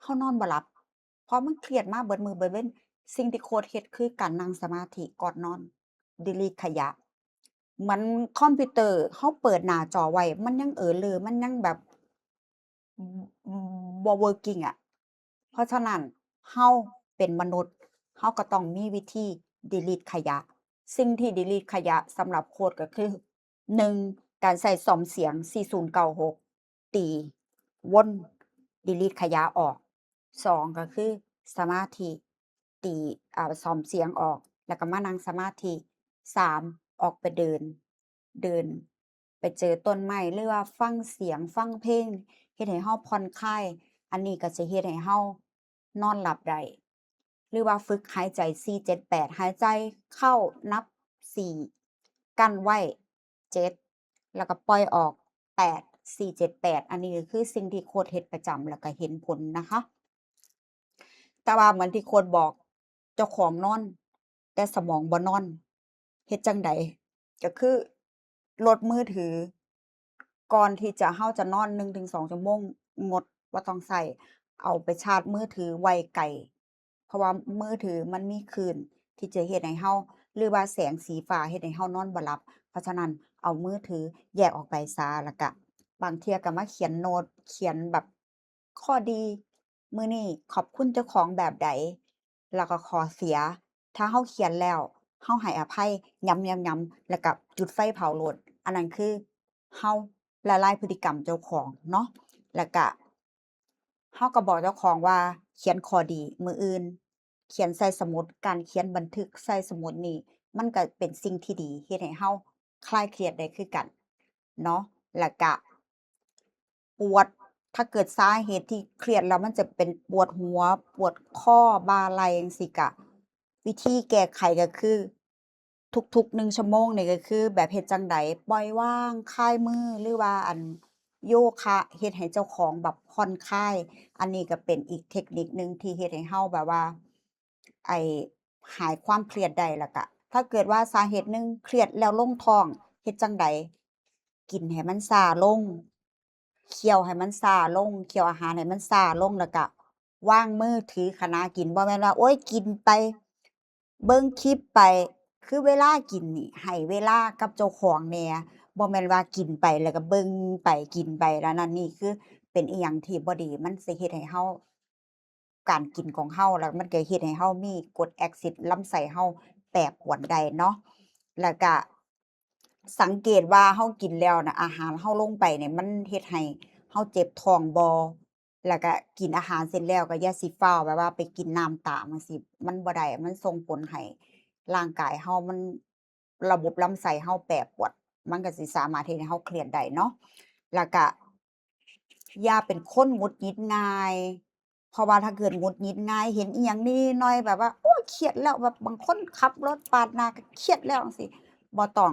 ເຮົານອນບໍ່ຫຼັບ. ເພາະມັນຄຽດມາເບິດມື້ເບິດເວັນ, ສິ່ງທີ່ໂຄດເຮັດຄືການນັ່ງສະມາທິກ່ອນນອນ, ດີລີດຂະຫຍະ. ເໝືອນຄອມພິວເຕີເຮົາເປີດໜ້າຈໍໄວ້, ມັນຍັງເອີເລີ, ມັນຍັງແບບ ບໍ່ working ອະ. ເພາະສະນັ້ນ ເຮົາເປັນມະນຸດ, ເຮົາກໍຕ້ອງມີວິທີດີລີດຂະຫຍະ. ສິ່ງທີ່ດີລີດຂະຫຍະສຳລັບໂຄດກໍຄື ໜຶ່ງ ການໃຊ້ຊອມສຽງ ສີ່ສູນເກົ້າຫົກ ຕີວົນ ດີລີດຂະຫຍະອອກ. ສອງ ກໍຄືສະມາທິ ຕີ ອາ ຊອມສຽງອອກ ແລ້ວກໍມານັ່ງສະມາທິ. ສາມ ອອກໄປເດີນ, ເດີນໄປເຈີຕົ້ນໄມ້ ຫຼືວ່າຟັງສຽງ, ຟັງເພງ, ເຮັດໃຫ້ເຮົາຜ່ອນຄາຍ. ອັນນີ້ກໍຈະເຮັດໃຫ້ເຮົານອນຫຼັບໄດ້. ຫຼືວ່າຝຶກຫາຍໃຈ ສີ່ເຈັດແປດ ຫາຍໃຈເຂົ້ານັບ ສີ່ ກັ້ນໄວ້ ເຈັດ ແລ້ວກໍປ່ອຍອອກ ແປດ ສີ່ເຈັດແປດ. ອັນນີ້ກໍຄືສິ່ງທີ່ໂຄດເຮັດປະຈຳ ແລ້ວກໍເຫັນຜົນນະຄະ. ແຕ່ວ່າເໝືອນທີ່ໂຄດບອກ ເຈົ້າຂອງນອນ ແຕ່ສະໝອງບໍ່ນອນ. ເຮັດຈັ່ງໃດ? ກໍຄືລົດມືຖື ກ່ອນທີ່ຈະ ເຮົາຈະນອນ ໜຶ່ງເຖິງສອງຊົ່ວໂມງ ງົດ ບໍ່ຕ້ອງໃຊ້, ເອົາໄປຊາດມືຖືໄວ້ໄກ. ເພາະວ່າມືຖືມັນມີຄື້ນທີ່ຈະເຮັດໃຫ້ເຮົາ ຫຼືວ່າແສງສີຟ້າເຮັດໃຫ້ເຮົານອນບໍ່ຫຼັບ. ເພາະສະນັ້ນ ເອົາມືຖືແຍກອອກໄປຊະ. ແລ້ວກະບາງເທື່ອກໍມາຂຽນໂນດ, ຂຽນແບບຂໍ້ດີ, ມື້ນີ້ຂອບຄຸນເຈົ້າຂອງແບບໃດ, ແລ້ວກໍຂໍ້ເສຍ. ຖ້າເຮົາຂຽນແລ້ວ ເຮົາໃຫ້ອະໄພ ຫຍ້ຳໆໆ ແລ້ວກໍຈຸດໄຟເຜົາໂລດ. ອັນນັ້ນຄືເຮົາລະລາຍພຶດຕິກຳເຈົ້າຂອງເນາະ. ແລ້ວກະ ເຮົາກໍບອກເຈົ້າຂອງວ່າຂຽນຂໍ້ດີມື້ອື່ນ, ຂຽນໃສ່ສະໝຸດ. ການຂຽນບັນທຶກໃສ່ສະໝຸດນີ້ ມັນກໍເປັນສິ່ງທີ່ດີ ເຮັດໃຫ້ເຮົາຄລາຍຄຽດໄດ້ຄືກັນເນາະ. ແລ້ວກະປວດ, ຖ້າເກີດສາເຫດທີ່ຄຽດແລ້ວມັນຈະເປັນປວດຫົວ, ປວດຄໍ, ບ່າໄຫຼ່ ຈັ່ງຊີ້ ກະວິທີແກ້ໄຂກໍຄື ທຸກໆໜຶ່ງຊົ່ວໂມງນີ້ກໍຄືແບບເຮັດຈັ່ງໃດ ປ່ອຍວາງ ຄາຍມື ຫຼືວ່າອັນໂຍຄະ ເຮັດໃຫ້ເຈົ້າຂອງແບບຜ່ອນຄາຍ. ອັນນີ້ກໍເປັນອີກເທັກນິກໜຶ່ງທີ່ເຮັດໃຫ້ເຮົາແບບວ່າ ໄອ້ ຫາຍຄວາມຄຽດໄດ້. ແລ້ວກະຖ້າເກີດວ່າສາເຫດໜຶ່ງຄຽດແລ້ວລົງທ້ອງ ເຮັດຈັ່ງໃດ? ກິນໃຫ້ມັນຊ້າລົງ, ຄ້ຽວໃຫ້ມັນຊ້າລົງ, ຄ້ຽວອາຫານໃຫ້ມັນຊ້າລົງ ແລ້ວກະວາງມືຖືຂະນະກິນ. ບໍ່ແມ່ນວ່າ ໂອ້ຍ ກິນໄປ ເບິ່ງຄລິບໄປ. ຄືເວລາກິນນີ້ ໃຫ້ເວລາກັບເຈົ້າຂອງແດ່, ບໍ່ແມ່ນວ່າກິນໄປແລ້ວກໍເບິ່ງໄປ ກິນໄປແລ້ວນັ້ນ. ນີ້ຄືເປັນອີ່ຫຍັງທີ່ບໍ່ດີ, ມັນຊິເຮັດໃຫ້ເຮົາ ການກິນຂອງເຮົາ ແລ້ວມັນກໍເຮັດໃຫ້ເຮົາມີກົດແອກຊິດ ລຳໄສ້ເຮົາແປປວນໄດ້ເນາະ. ແລ້ວກະສັງເກດວ່າເຮົາກິນແລ້ວນະ ອາຫານເຮົາລົງໄປນີ້ ມັນເຮັດໃຫ້ເຮົາເຈັບທ້ອງບໍ່? ແລ້ວກະກິນອາຫານເສັດແລ້ວກໍຢ່າຊິຟ້າວແບບວ່າໄປກິນນ້ຳຕາມຈັ່ງຊີ້ ມັນບໍ່ໄດ້, ມັນສົ່ງຜົນໃຫ້ຮ່າງກາຍເຮົາມັນ ລະບົບລຳໄສ້ເຮົາແປປວນ, ມັນກໍຊິສາມາດເຮັດໃຫ້ເຮົາຄຽດໄດ້ເນາະ. ແລ້ວກະຢ່າເປັນຄົນຫງຸດຫງິດງ່າຍ, ເພາະວ່າຖ້າເກີດຫງຸດຫງິດງ່າຍ ເຫັນອີ່ຫຍັງນິດໆໜ້ອຍໆ ແບບວ່າ ໂອ້ຍ ຄຽດແລ້ວ, ແບບບາງຄົນຂັບລົດປາດໜ້າກໍຄຽດແລ້ວຈັ່ງຊີ້. ບໍ່ຕ້ອງ,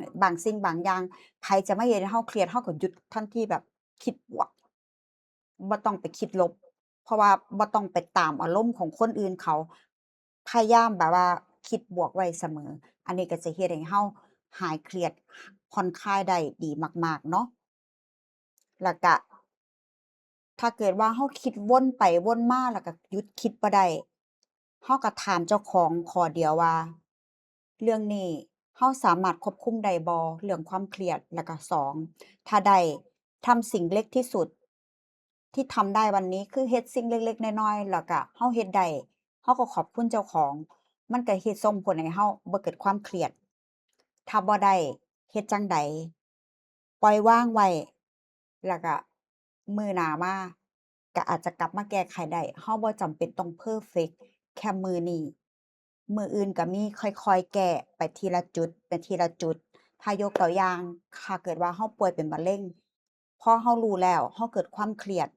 ບາງສິ່ງບາງຢ່າງ ໃຜຈະມາເຮັດໃຫ້ເຮົາຄຽດ ເຮົາກໍຢຸດທັນທີ ແບບຄິດບວກ ບໍ່ຕ້ອງໄປຄິດລົບ ເພາະວ່າບໍ່ຕ້ອງໄປຕາມອາລົມຂອງຄົນອື່ນເຂົາ ພະຍາຍາມແບບວ່າຄິດບວກໄວ້ສະເໝີ ອັນນີ້ກໍຈະເຮັດໃຫ້ເຮົາຫາຍຄຽດ ຜ່ອນຄາຍໄດ້ດີມາກໆເນາະ. ແລ້ວກະ ຖ້າເກີດວ່າເຮົາຄິດວົນໄປວົນມາ ແລ້ວກະຢຸດຄິດບໍ່ໄດ້ ເຮົາກະຖາມເຈົ້າຂອງຂໍ້ດຽວວ່າ ເລື່ອງນີ້ເຮົາສາມາດຄວບຄຸມໄດ້ບໍ່ ເລື່ອງຄວາມຄຽດ? ແລ້ວກະສອງ ຖ້າໄດ້ ທຳສິ່ງເລັກທີ່ສຸດທີ່ທຳໄດ້ວັນນີ້ ຄືເຮັດສິ່ງເລັກໆນ້ອຍໆ ແລ້ວກະເຮົາເຮັດໄດ້ ເຮົາກໍຂອບຄຸນເຈົ້າຂອງ ມັນກະເຮັດສົ່ງຜົນໃຫ້ເຮົາບໍ່ເກີດຄວາມຄຽດ. ຖ້າບໍ່ໄດ້ ເຮັດຈັ່ງໃດ? ປ່ອຍວາງໄວ້ ແລ້ວກະມື້ໜ້າມາກະອາດຈະກັບມາແກ້ໄຂໄດ້. ເຮົາບໍ່ຈຳເປັນຕ້ອງເພີເຟັກແຄ່ມື້ນີ້ ມື້ອື່ນກະມີ ຄ່ອຍໆແກ້ໄປທີລະຈຸດ ໄປທີລະຈຸດ. ຖ້າຍົກຕົວຢ່າງ ຖ້າເກີດວ່າເຮົາປ່ວຍເປັນມະເຮັງ ພໍເຮົາຮູ້ແລ້ວ ເຮົາເກີດຄວາມຄຽດ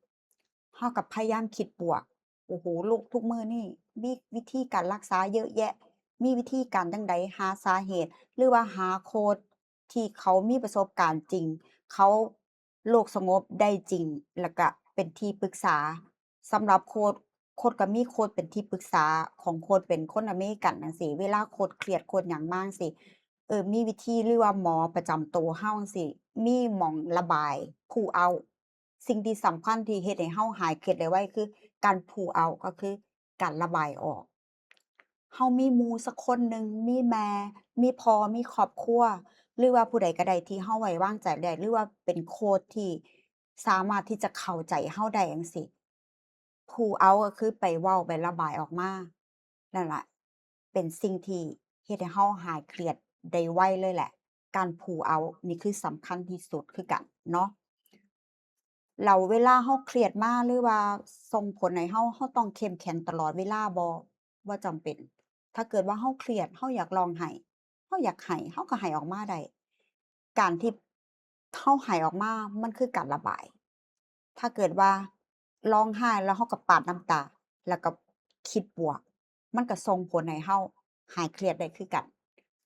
ເຮົາກໍພະຍາຍາມຄິດບວກ ໂອ້ໂຫ ໂລກທຸກມື້ນີ້ມີວິທີການລັກສາເຍອະແຍະ ມີວິທີການຈັ່ງໃດ ຫາສາເຫດ ຫຼືວ່າຫາໂຄດທີ່ເຂົາມີປະສົບການຈິງ ເຂົາໂລກສະຫງົບໄດ້ຈິງ ແລ້ວກະເປັນທີ່ປຶກສາ. ສຳລັບໂຄດ ໂຄດກໍມີໂຄດເປັນທີ່ປຶກສາຂອງໂຄດເປັນຄົນອາເມລິກັນຈັ່ງຊີ້ ເວລາໂຄດຄຽດໂຄດຫຍັງມາຈັ່ງຊີ້ ເອີ ມີວິທີ ຫຼືວ່າໝໍປະຈຳໂຕເຮົາຈັ່ງຊີ້ ມີໝ່ອງລະບາຍ pull out ສິ່ງທີ່ສຳຄັນທີ່ເຮັດໃຫ້ເຮົາຫາຍຄຽດໄດ້ໄວຄືການ pull out ກໍຄືການລະບາຍອອກ. ເຮົາມີໝູ່ສັກຄົນໜຶ່ງ ມີແມ່ ມີພໍ່ ມີຄອບຄົວ ຫຼືວ່າຜູ້ໃດກໍໄດ້ທີ່ເຮົາໄວ້ວາງໃຈໄດ້ ຫຼືວ່າເປັນໂຄດທີ່ສາມາດທີ່ຈະເຂົ້າໃຈເຮົາໄດ້ຈັ່ງຊີ້ pull out ກໍຄືໄປເວົ້າໄປລະບາຍອອກມາ ນັ້ນລະ ເປັນສິ່ງທີ່ເຮັດໃຫ້ເຮົາຫາຍຄຽດໄດ້ໄວເລີຍແຫຼະ. ການ pull out ນີ້ຄືສຳຄັນທີ່ສຸດຄືກັນເນາະ. ແລ້ວເວລາເຮົາຄຽດມາ ຫຼືວ່າສົ່ງຜົນໃຫ້ເຮົາ ເຮົາຕ້ອງເຂັ້ມແຂງຕະຫຼອດເວລາບໍ່? ບໍ່ຈຳເປັນ. ຖ້າເກີດວ່າເຮົາຄຽດ ເຮົາຢາກຮ້ອງໄຫ້ ເຮົາຢາກໄຫ້ ເຮົາກໍໄຫ້ອອກມາໄດ້. ການທີ່ເຮົາໄຫ້ອອກມາ ມັນຄືການລະບາຍ. ຖ້າເກີດວ່າຮ້ອງໄຫ້ແລ້ວເຮົາກໍປາດນ້ຳຕາ ແລ້ວກໍຄິດບວກ ມັນກໍສົ່ງຜົນໃຫ້ເຮົາຫາຍຄຽດໄດ້ຄືກັນ.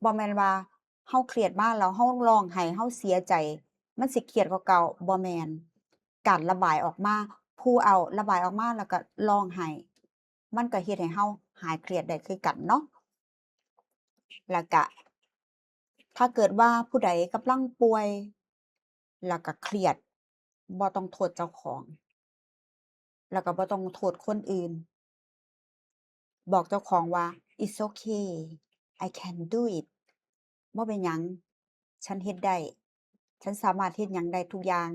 ບໍ່ແມ່ນວ່າເຮົາຄຽດມາແລ້ວເຮົາຮ້ອງໄຫ້ ເຮົາເສຍໃຈ ມັນຊິຄຽດກວ່າເກົ່າ, ບໍ່ແມ່ນ. ການລະບາຍອອກມາ pull out ລະບາຍອອກມາແລ້ວກໍຮ້ອງໄຫ້ ມັນກໍເຮັດໃຫ້ເຮົາຫາຍຄຽດໄດ້ຄືກັນເນາະ. ແລ້ວກະ ຖ້າເກີດວ່າຜູ້ໃດກຳລັງປ່ວຍ ແລ້ວກະຄຽດ ບໍ່ຕ້ອງໂທດເຈົ້າຂອງ ແລ້ວກະບໍ່ຕ້ອງໂທດຄົນອື່ນ. ບອກເຈົ້າຂອງວ່າ It's okay, I can do it. ບໍ່ເປັນຫຍັງ ສັນເຮັດໄດ້. ສັນສາມາດເຮັດຫຍັງໄດ້ທຸກຢ່າງ.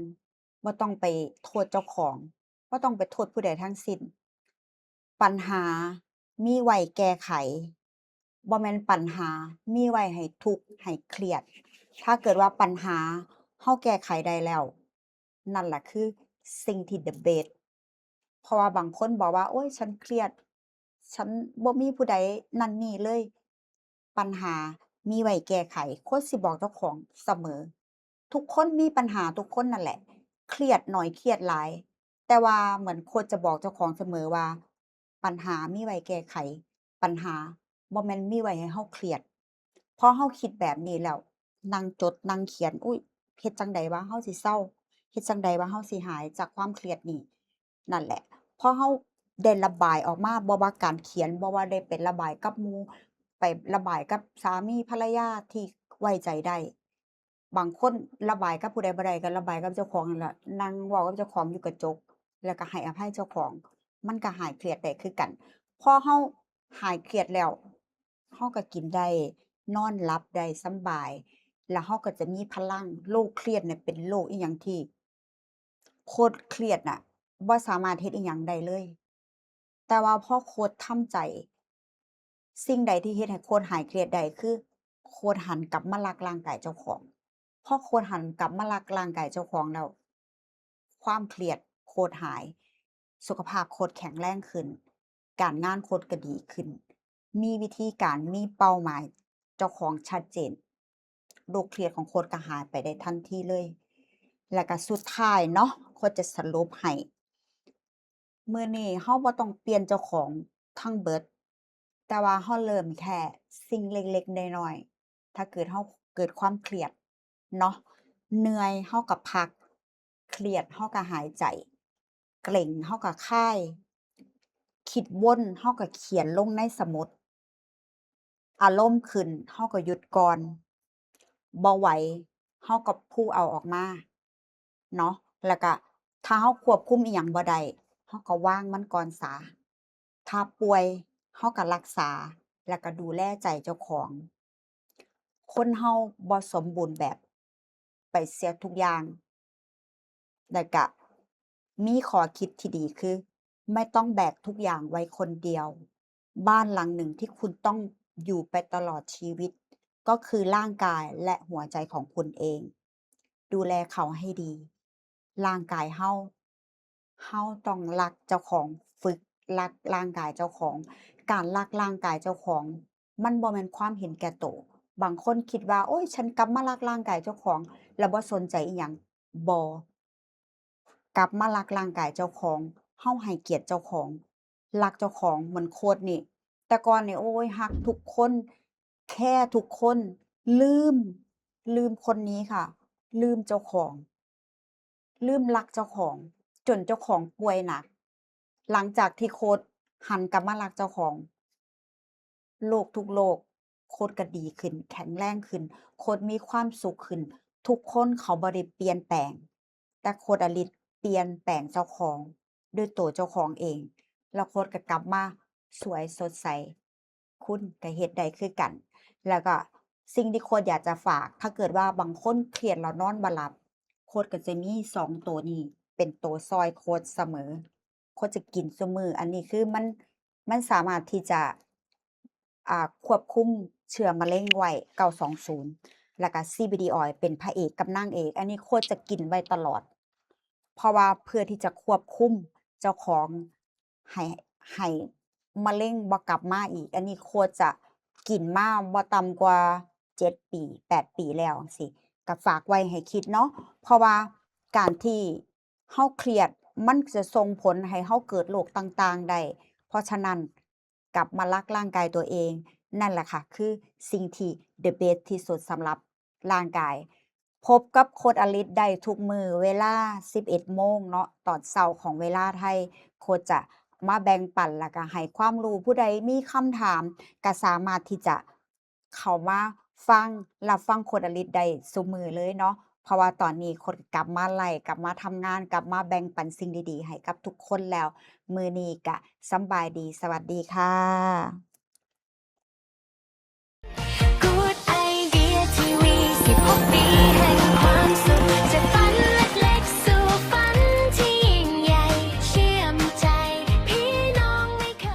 ບໍ່ຕ້ອງໄປໂທດເຈົ້າຂອງ. ບໍ່ຕ້ອງໄປໂທດຜູ້ໃດທັງສິ້ນ. ບັນຫາມີໄວ້ແກ້ໄຂ, ບໍ່ແມ່ນບັນຫາມີໄວ້ໃຫ້ທຸກໃຫ້ຄຽດ. ຖ້າເກີດວ່າບັນຫາເຮົາແກ້ໄຂໄດ້ແລ້ວ, ນັ້ນລະຄືສິ່ງທີ່ the best. ເພາະວ່າບາງຄົນບອກວ່າ ໂອ້ຍ ສັນຄຽດ, ສັນບໍ່ມີຜູ້ໃດນັ້ນນີ້ເລີຍ. ບັນຫາມີໄວ້ແກ້ໄຂ. ຄວນຊິບອກເຈົ້າຂອງສະເໝີ. ທຸກຄົນມີບັນຫາທຸກຄົນນັ້ນແຫຼະ, ຄຽດໜ້ອຍຄຽດຫຼາຍ, ແຕ່ວ່າເໝືອນໂຄດຈະບອກເຈົ້າຂອງສະເໝີວ່າ ບັນຫາມີໄວ້ແກ້ໄຂ, ບັນຫາບໍ່ແມ່ນມີໄວ້ໃຫ້ເຮົາຄຽດ. ພໍເຮົາຄິດແບບນີ້ແລ້ວ, ນັ່ງຈົດນັ່ງຂຽນ, ອຸ້ຍ ເຮັດຈັ່ງໃດວ່າເຮົາຊິເຊົາ? ເຮັດຈັ່ງໃດວ່າເຮົາຊິຫາຍຈາກຄວາມຄຽດນີ້? ນັ້ນແຫຼະ, ພໍເຮົາໄດ້ລະບາຍອອກມາ, ບໍ່ວ່າການຂຽນ, ບໍ່ວ່າໄດ້ໄປລະບາຍກັບໝູ່, ໄປລະບາຍກັບສາມີພັນລະຍາທີ່ໄວ້ໃຈໄດ້, ບາງຄົນລະບາຍກັບຜູ້ໃດບໍ່ໄດ້ ກໍລະບາຍກັບເຈົ້າຂອງນັ້ນລະ, ນັ່ງເວົ້າກັບເຈົ້າຂອງຢູ່ກະຈົກ ແລ້ວກໍໃຫ້ອະໄພເຈົ້າຂອງ, ມັນກໍຫາຍຄຽດໄດ້ຄືກັນ. ພໍເຮົາຫາຍຄຽດແລ້ວ, ເຮົາກໍກິນໄດ້, ນອນຫຼັບໄດ້ສຳບາຍ, ແລ້ວເຮົາກໍຈະມີພະລັງ. ໂລກຄຽດນີ້ເປັນໂລກອີ່ຫຍັງທີ່ ໂຄດຄຽດນະ ບໍ່ສາມາດເຮັດອີ່ຫຍັງໄດ້ເລີຍ. ແຕ່ວ່າພໍໂຄດທຳໃຈ, ສິ່ງໃດທີ່ເຮັດໃຫ້ໂຄດຫາຍຄຽດໄດ້ ຄືໂຄດຫັນກັບມາລັກຮ່າງກາຍເຈົ້າຂອງ. ພໍໂຄດຫັນກັບມາລັກຮ່າງກາຍເຈົ້າຂອງແລ້ວ, ຄວາມຄຽດໂຄດຫາຍ, ສຸຂະພາບໂຄດແຂງແຮງຂຶ້ນ, ການງານໂຄດກໍດີຂຶ້ນ, ມີວິທີການ, ມີເປົ້າໝາຍເຈົ້າຂອງຊັດເຈນ, ໂລກຄຽດຂອງໂຄດກໍຫາຍໄປໄດ້ທັນທີເລີຍ. ແລ້ວກໍສຸດທ້າຍເນາະ ໂຄດຈະສະຫຼຸບໃຫ້ ມື້ນີ້ເຮົາບໍ່ຕ້ອງປ່ຽນເຈົ້າຂອງທັງເບິດ, ແຕ່ວ່າເຮົາເລີ່ມແຄ່ສິ່ງເລັກໆນ້ອຍໆ. ຖ້າເກີດເຮົາເກີດຄວາມຄຽດເນາະ, ເມື່ອຍເຮົາກໍພັກ, ຄຽດເຮົາກໍຫາຍໃຈ, ເກຣັງເຮົາກໍຄາຍ, ຄິດວົນເຮົາກໍຂຽນລົງໃນສະໝຸດ, ອາລົມຂຶ້ນເຮົາກໍຢຸດກ່ອນ, ບໍ່ໄຫວເຮົາກໍພູເອົາອອກມາເນາະ. ແລ້ວກະຖ້າເຮົາຄວບຄຸມອີ່ຫຍັງບໍ່ໄດ້ ເຮົາກໍວາງມັນກ່ອນສາ. ຖ້າປ່ວຍເຮົາກໍຮັກສາ ແລ້ວກະດູແລໃຈເຈົ້າຂອງ. ຄົນເຮົາບໍ່ສົມບູນແບບໄປເສຍທຸກຢ່າງ. ແລ້ວກະມີຂໍ້ຄິດທີ່ດີຄື ໄມ່ຕ້ອງແບກທຸກຢ່າງໄວ້ຄົນດຽວ. ບ້ານຫຼັງໜຶ່ງທີ່ຄຸນຕ້ອງຢູ່ໄປຕະຫຼອດຊີວິດ ກໍຄືຮ່າງກາຍ ແລະ ຫົວໃຈຂອງຄຸນເອງ. ດູແລເຂົາໃຫ້ດີ. ຮ່າງກາຍເຮົາ, ເຮົາຕ້ອງຮັກເຈົ້າຂອງ, ຝຶກຮັກຮ່າງກາຍເຈົ້າຂອງ. ການຮັກຮ່າງກາຍເຈົ້າຂອງ ມັນບໍ່ແມ່ນຄວາມເຫັນແກ່ໂຕ. ບາງຄົນຄິດວ່າ ໂອ້ຍ, ສັນກັບມາຮັກຮ່າງກາຍເຈົ້າຂອງ ແລ້ວບໍ່ສົນໃຈອີ່ຫຍັງ. ບໍ່. ກັບມາຮັກຮ່າງກາຍເຈົ້າຂອງ, ເຮົາໃຫ້ກຽດເຈົ້າຂອງ, ຮັກເຈົ້າຂອງ. ເໝືອນໂຄດນີ້ ແຕ່ກ່ອນນີ້ ໂອ້ຍ, ຮັກທຸກຄົນ, ແຄທຸກຄົນ, ລືມ, ລືມຄົນນີ້ຄ່ະ, ລືມເຈົ້າຂອງ, ລືມຮັກເຈົ້າຂອງ, ຈົນເຈົ້າຂອງປ່ວຍໜັກ. ຫຼັງຈາກທີ່ໂຄດຫັນກັບມາຮັກເຈົ້າຂອງ, ໂລກທຸກໂລກ ໂຄດກໍດີຂຶ້ນ, ແຂງແຮງຂຶ້ນ, ໂຄດມີຄວາມສຸກຂຶ້ນ. ທຸກຄົນເຂົາບໍ່ໄດ້ປ່ຽນແປງ, ແຕ່ໂຄດອະລິດປ່ຽນແປງເຈົ້າຂອງດ້ວຍໂຕເຈົ້າຂອງເອງ, ແລ້ວໂຄດກໍກັບມາສວຍສົດໃສ. ຄຸນກໍເຮັດໄດ້ຄືກັນ. ແລ້ວກໍສິ່ງທີ່ໂຄດຢາກຈະຝາກ, ຖ້າເກີດວ່າບາງຄົນຄຽດແລ້ວນອນບໍ່ຫຼັບ, ໂຄດກໍຈະມີສອງໂຕນີ້ເປັນໂຕຊ່ອຍໂຄດສະເໝີ. ໂຄດຈະກິນຊຸມື້. ອັນນີ້ຄືມັນ, ມັນສາມາດທີ່ຈະ, ອ່າ, ຄວບຄຸມເຊື້ອມະເຮັງໄວ້ ເກົ້າສອງສູນ ແລ້ວກະ ຊີບີດີ ອອຍ ເປັນພະເອກກັບນາງເອກ. ອັນນີ້ໂຄດຈະກິນໄວ້ຕະຫຼອດ ເພາະວ່າເພື່ອທີ່ຈະຄວບຄຸມເຈົ້າຂອງໃຫ້, ໃຫ້ມະເຮັງບໍ່ກັບມາອີກ. ອັນນີ້ໂຄດຈະກິນມາບໍ່ຕ່ຳກວ່າເຈັດປີ ແປດປີແລ້ວຈັ່ງຊີ້. ກໍຝາກໄວ້ໃຫ້ຄິດເນາະ, ເພາະວ່າການທີ່ ເຮົາຄຽດ ມັນຈະສົ່ງຜົນໃຫ້ເຮົາເກີດໂລກຕ່າງໆໄດ້. ເພາະສະນັ້ນ ກັບມາຮັກຮ່າງກາຍຕົວເອງ, ນັ້ນແຫຼະຄ່ະ ຄືສິ່ງທີ່ the best ທີ່ສຸດສຳລັບຮ່າງກາຍ. ພົບກັບໂຄດອະລິດໄດ້ທຸກມື້ເວລາສິບເອັດໂມງເນາະ, ຕອນເຊົ້າຂອງເວລາໄທ. ໂຄດຈະມາແບ່ງປັນ ແລ້ວກະໃຫ້ຄວາມຮູ້. ຜູ້ໃດມີຄຳຖາມ ກະສາມາດທີ່ຈະ ເຂົ້າມາຟັງ, ຮັບຟັງໂຄດອະລິດໄດ້ຊຸມື້ເລີຍເນາະ, ເພາະວ່າຕອນນີ້ໂຄດກັບມາໄລຟ໌, ກັບມາທຳງານ, ກັບມາແບ່ງປັນສິ່ງດີໆໃຫ້ກັບທຸກຄົນແລ້ວ. ມື້ນີ້ກະສຳບາຍດີ, ສະຫວັດດີຄ່ະ.